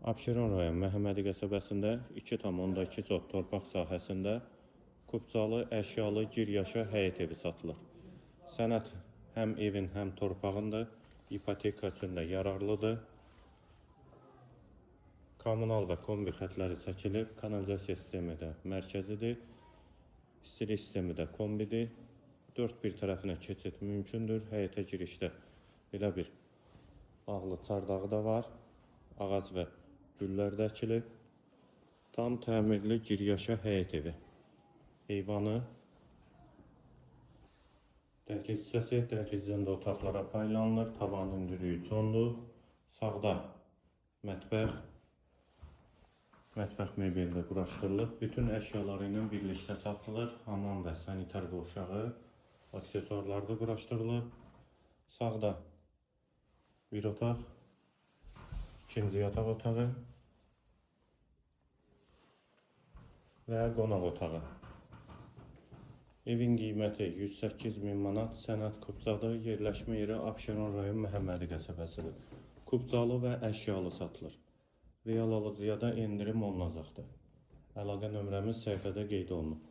Abşeron rayon Məhəmmədi qəsəbəsində 2,2 sot torpaq sahəsində kubcalı, əşyalı, gir yaşa həyət evi satılır. Sənəd həm evin, həm torpağındır. İpoteka üçün də yararlıdır. Kommunal və kombi xətləri çəkilib, kanalizasiya sistemi də mərkəzidir. İstilik sistemi də kombidir. Dörd bir tərəfinə keçid mümkündür. Həyətə girişdə belə bir bağlı çardağı da var. Ağac və güllər də əkilib. Tam təmirli gir yaşa həyət evi. Eyvanı, dəhliz hissəsi, dəhlizdən də otaqlara paylanılır. Tavan hündürlüyü 3,10-dur. Sağda mətbəx, mətbəx mebeli də quraşdırılıb. Bütün əşyaları ilə birlikdə satılır. Hamam və sanitar qovşağı, aksesuarlar da quraşdırılıb. Sağda bir otaq, ikinci yataq otağı və qonaq otağı. Evin qiyməti 108 min manat, sənəd Kubcadır, yerləşmə yeri Abşeron rayon Məhəmmədi qəsəbəsidir. Kubcalı və əşyalı satılır. Real alıcıya da endirim olunacaqdır. Əlaqə nömrəmiz səhifədə qeyd olunub.